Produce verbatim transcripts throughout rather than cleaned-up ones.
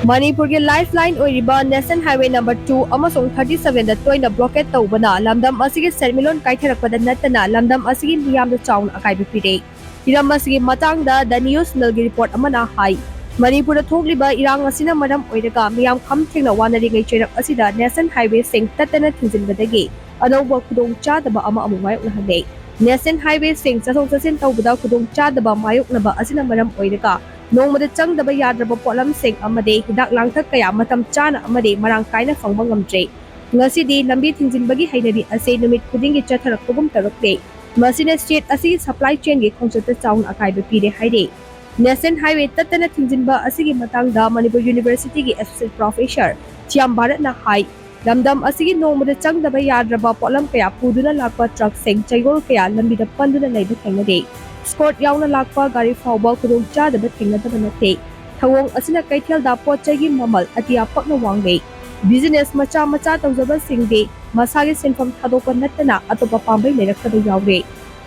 ꯃꯅꯤꯄꯨꯔꯒꯤ life line ꯑꯣꯏꯔꯤꯕ national highway number two ꯑꯃꯁꯨꯡ ꯊꯥꯔꯇꯤ ꯁꯚꯦꯟꯗ ꯇꯣꯏꯅ ꯕ꯭ꯂꯣꯀꯦꯠ ꯇꯧꯕꯅ ꯂꯝꯗꯝ ꯑꯁꯤꯒꯤ ꯁꯦꯟꯃꯤꯠꯂꯣꯟ ꯀꯥꯏꯊꯔꯛꯄꯗ ꯅꯠꯇꯅ ꯂꯝꯗꯝ ꯑꯁꯤꯒꯤ ꯃꯤꯌꯥꯝꯗ ꯆꯥꯎꯅ ꯑꯀꯥꯏꯕ ꯄꯤꯔꯦ꯫ ꯍꯤꯔꯝ ꯑꯁꯤꯒꯤ ꯃꯇꯥꯡꯗ ꯗ ꯅ꯭ꯌꯨꯁ ꯃꯤꯜꯒꯤ ꯔꯤꯄꯣꯔꯠ ꯑꯃꯅ ꯍꯥꯏ, ꯃꯅꯤꯄꯨꯔꯗ ꯊꯣꯛꯂꯤꯕ ꯏꯔꯥꯡ ꯑꯁꯤꯅ ꯃꯔꯝ ꯑꯣꯏꯔꯒ ꯃꯤꯌꯥꯝ ꯈꯝ ꯊꯦꯡꯅ ꯋꯥꯅꯔꯤꯉꯩ ꯆꯩꯔꯛ ꯑꯁꯤꯗ ꯅꯦꯁꯅꯦꯜ ꯍꯥꯏꯋꯦꯁꯤꯡ ꯇꯠꯇꯅ ꯊꯤꯡꯖꯤꯟꯕꯗꯒꯤ ꯑꯅꯧꯕ ꯈꯨꯗꯣꯡꯆꯥꯗꯕ ꯑꯃ ꯑꯃꯨꯛ ꯃꯥꯌꯣꯛꯅꯍꯜꯂꯦ꯫ ꯅꯦꯁꯅꯦꯜ ꯍꯥꯏꯋꯦꯁꯤꯡ ꯆꯠꯊꯣꯛ ꯆꯠꯁꯤꯟ ꯇꯧꯕꯗ ꯈꯨꯗꯣꯡꯆꯥꯗꯕ ꯃꯥꯌꯣꯛꯅꯕ ꯑꯁꯤꯅ ꯃꯔꯝ ꯑꯣꯏꯔꯒ ꯅꯣꯡꯃꯗ ꯆꯪꯗꯕ ꯌꯥꯗ꯭ꯔꯕ ꯄꯣꯠꯂꯝꯁꯤꯡ ꯑꯃꯗꯤ ꯍꯤꯗꯥꯛ ꯂꯥꯡꯊꯛ ꯀꯌꯥ ꯃꯇꯝ ꯆꯥꯅ ꯑꯃꯗꯤ ꯃꯔꯥꯡ ꯀꯥꯏꯅ ꯐꯪꯕ ꯉꯝꯗ꯭ꯔꯦ꯫ ꯉꯁꯤꯗꯤ ꯂꯝꯕꯤ ꯊꯤꯡꯖꯤꯟꯕꯒꯤ ꯍꯩꯅꯕꯤ ꯑꯁꯤ ꯅꯨꯃꯤꯠ ꯈꯨꯗꯤꯡꯒꯤ ꯆꯠꯊꯔꯛꯄꯒꯨꯝ ꯇꯧꯔꯛꯂꯦ꯫ ꯃꯁꯤꯅ ꯁ꯭ꯇꯦꯠ ꯑꯁꯤꯒꯤ ꯁꯄ꯭ꯂꯥꯏ ꯆꯦꯟꯒꯤ ꯈꯣꯡꯆꯠꯇ ꯆꯥꯎꯅ ꯑꯀꯥꯏꯕ ꯄꯤꯔꯦ ꯍꯥꯏꯔꯤ꯫ ꯅꯦꯁꯅꯦꯜ ꯍꯥꯏꯋꯦ ꯇꯠꯇꯅ ꯊꯤꯡꯖꯤꯟꯕ ꯑꯁꯤꯒꯤ ꯃꯇꯥꯡꯗ ꯃꯅꯤꯄꯨꯔ ꯌꯨꯅꯤꯚꯔꯁꯤꯇꯤꯒꯤ ꯑꯦꯁꯣꯁꯤꯌꯦꯠ ꯄ꯭ꯔꯣꯐꯦꯁꯔ ꯊꯤꯌꯥꯝ ꯚꯥꯔꯠꯅ ꯍꯥꯏ, ꯂꯝꯗꯝ ꯑꯁꯤꯒꯤ ꯅꯣꯡꯃꯗ ꯆꯪꯗꯕ ꯌꯥꯗ꯭ꯔꯕ ꯄꯣꯠꯂꯝ ꯀꯌꯥ ꯄꯨꯗꯨꯅ ꯂꯥꯛꯄ ꯇ꯭ꯔꯛꯁꯤꯡ ꯆꯌꯣꯜ ꯀꯌꯥ ꯂꯝꯕꯤꯗ ꯄꯟꯗꯨꯅ ꯂꯩꯕ ꯊꯦꯡꯅꯔꯦ꯫ ꯁ꯭ꯀꯣꯔꯠ ꯌꯥꯎꯅ ꯂꯥꯛꯄ ꯒꯥꯔꯤ ꯐꯥꯎꯕ ꯈꯨꯗꯣꯡꯆꯥꯗꯕ ꯊꯦꯡꯅꯗꯕ ꯅꯠꯇꯦ꯫ ꯊꯧꯑꯣꯡ ꯑꯁꯤꯅ ꯀꯩꯊꯦꯜꯗ ꯄꯣꯠ ꯆꯩꯒꯤ ꯃꯃꯜ ꯑꯇꯤꯌꯥ ꯄꯛꯅ ꯋꯥꯡꯂꯦ꯫ ꯕꯤꯖꯤꯅꯦꯁ ꯃꯆꯥ ꯃꯆꯥ ꯇꯧꯖꯕꯁꯤꯡꯗꯤ ꯃꯁꯥꯒꯤ ꯁꯤꯟꯐꯝ ꯊꯥꯗꯣꯛꯄ ꯅꯠꯇꯅ ꯑꯇꯣꯞꯄ ꯄꯥꯝꯕꯩ ꯂꯩꯔꯛꯇꯕ ꯌꯥꯎꯔꯦ꯫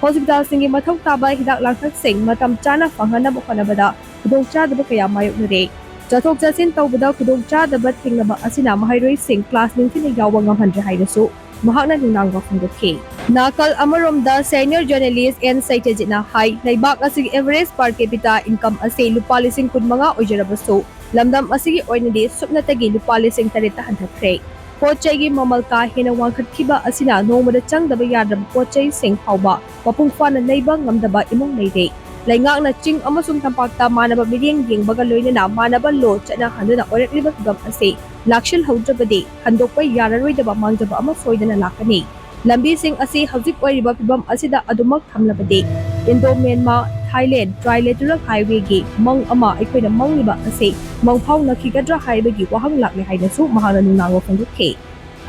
ꯍꯣꯁꯄꯤꯇꯥꯜꯁꯤꯡꯒꯤ ꯃꯊꯧ ꯇꯥꯕ ꯍꯤꯗꯥꯛ ꯂꯥꯡꯊꯛꯁꯤꯡ ꯃꯇꯝ ꯆꯥꯅ ꯐꯪꯍꯟꯅꯕ ꯍꯣꯠꯅꯕꯗ ꯈꯨꯗꯣꯡꯆꯥꯗꯕ ꯀꯌꯥ ꯃꯥꯌꯣꯛꯅꯔꯦ꯫ ꯆꯠꯊꯣꯛ ꯆꯠꯁꯤꯟ ꯇꯧꯕꯗ ꯈꯨꯗꯣꯡꯆꯥꯗꯕ ꯊꯦꯡꯅꯕ ꯑꯁꯤꯅ ꯃꯍꯩꯔꯣꯏꯁꯤꯡ ꯀ꯭ꯂꯥꯁ ꯅꯤꯡꯊꯤꯅ ꯌꯥꯎꯕ ꯉꯝꯍꯟꯗ꯭ꯔꯦ ꯍꯥꯏꯅꯁꯨ ꯃꯍꯥꯛꯅ ꯅꯨꯡꯅꯥꯡꯕ ꯐꯣꯡꯗꯣꯛꯈꯤ꯫ ꯅꯥꯀꯜ ꯑꯃꯔꯣꯝꯗ, ꯁꯦꯅꯤꯌꯔ ꯖꯔꯅꯦꯂꯤꯁ ꯑꯦꯟ ꯁꯩꯇꯖꯤꯠꯅ ꯍꯥꯏ, ꯂꯩꯕꯥꯛ ꯑꯁꯤꯒꯤ ꯑꯦꯚꯔꯦꯖ ꯄꯔ ꯀꯦꯄꯤꯇꯥ ꯏꯟꯀꯝ ꯑꯁꯤ ꯂꯨꯄꯥ ꯂꯤꯁꯤꯡ ꯀꯨꯟꯃꯉꯥ ꯑꯣꯏꯖꯔꯕꯁꯨ, ꯂꯝꯗꯝ ꯑꯁꯤꯒꯤ ꯑꯣꯏꯅꯗꯤ ꯁꯨꯞꯅꯇꯒꯤ ꯂꯨꯄꯥ ꯂꯤꯁꯤꯡ ꯇꯔꯦꯠꯇ ꯍꯟꯊꯈ꯭ꯔꯦ꯫ ꯄꯣꯠ ꯆꯩꯒꯤ ꯃꯃꯜ ꯀꯥ ꯍꯦꯟꯅ ꯋꯥꯡꯈꯠꯈꯤꯕ ꯑꯁꯤꯅ ꯅꯣꯡꯃꯗ ꯆꯪꯗꯕ ꯌꯥꯗ꯭ꯔꯕ ꯄꯣꯠ ꯆꯩꯁꯤꯡ ꯐꯥꯎꯕ ꯃꯄꯨꯡ ꯐꯥꯅ ꯂꯩꯕ ꯉꯝꯗꯕ ꯏꯃꯨꯡ ꯂꯩꯔꯦ꯫ ꯂꯩꯉꯥꯛꯅ ꯆꯤꯡ ꯑꯃꯁꯨꯡ ꯇꯝꯄꯥꯛꯇ ꯃꯥꯟꯅꯕ ꯃꯤꯠꯌꯦꯡ ꯌꯦꯡꯕꯒ ꯂꯣꯏꯅꯅ ꯃꯥꯟꯅꯕ ꯂꯣ ꯆꯠꯅꯍꯟꯗꯨꯅ ꯑꯣꯏꯔꯛꯂꯤꯕ ꯐꯤꯚꯝ ꯑꯁꯤ ꯂꯥꯛꯁꯤꯜꯍꯧꯗ꯭ꯔꯕꯗꯤ ꯍꯟꯗꯣꯛꯄ ꯌꯥꯔꯔꯣꯏꯗꯕ ꯃꯥꯡꯖꯕ ꯑꯃ ꯁꯣꯏꯗꯅ ꯂꯥꯛꯀꯅꯤ꯫ ꯂꯝꯕꯤꯁꯤꯡ ꯑꯁꯤ ꯍꯧꯖꯤꯛ ꯑꯣꯏꯔꯤꯕ ꯐꯤꯚꯝ ꯑꯁꯤꯗ ꯑꯗꯨꯃꯛ ꯊꯝꯂꯕꯗꯤ ꯏꯟꯗꯣ ꯃ꯭ꯌꯥꯟꯃꯥꯔ ꯊꯥꯏꯂꯦꯟ ꯇ꯭ꯔꯥꯏꯂꯦꯇꯔꯦꯜ ꯍꯥꯏꯋꯦꯒꯤ ꯃꯪ ꯑꯃ ꯑꯩꯈꯣꯏꯅ ꯃꯪꯂꯤꯕ ꯑꯁꯤ ꯃꯪꯐꯥꯎꯅꯈꯤꯒꯗ꯭ꯔꯥ ꯍꯥꯏꯕꯒꯤ ꯋꯥꯍꯪ ꯂꯥꯛꯂꯦ ꯍꯥꯏꯅꯁꯨ ꯃꯍꯥꯛꯅ ꯅꯨꯡꯅꯥꯡꯕ ꯐꯣꯡꯗꯣꯛꯈꯤ꯫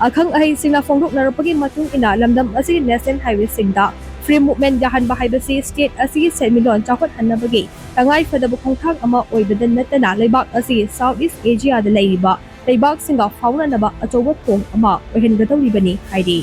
ꯑꯈꯪ ꯑꯍꯩꯁꯤꯡꯅ ꯐꯣꯡꯗꯣꯛꯅꯔꯛꯄꯒꯤ ꯃꯇꯨꯡ ꯏꯟꯅ ꯂꯝꯗꯝ ꯑꯁꯤꯒꯤ ꯅꯦꯁꯅꯦꯜ ꯍꯥꯏꯋꯦꯁꯤꯡꯗ ꯐ꯭ꯔꯤ ꯃꯨꯚꯃꯦꯟ ꯌꯥꯍꯟꯕ ꯍꯥꯏꯕꯁꯤ ꯁ꯭ꯇꯦꯠ ꯑꯁꯤꯒꯤ ꯁꯦꯟꯃꯤꯠꯂꯣꯟ ꯆꯥꯎꯈꯠꯍꯟꯅꯕꯒꯤ ꯇꯉꯥꯏꯐꯗꯕ ꯈꯣꯡꯊꯥꯡ ꯑꯃ ꯑꯣꯏꯕꯗ ꯅꯠꯇꯅ ꯂꯩꯕꯥꯛ ꯑꯁꯤꯒꯤ ꯁꯥꯎꯠ ꯏꯁ ꯑꯦꯁꯤꯌꯥꯗ ꯂꯩꯔꯤꯕ ꯂꯩꯕꯥꯛꯁꯤꯡꯒ ꯐꯥꯎꯅꯅꯕ ꯑꯆꯧꯕ ꯊꯣꯡ ꯑꯃ ꯑꯣꯏꯍꯟꯒꯗꯧꯔꯤꯕꯅꯤ ꯍꯥꯏꯔꯤ꯫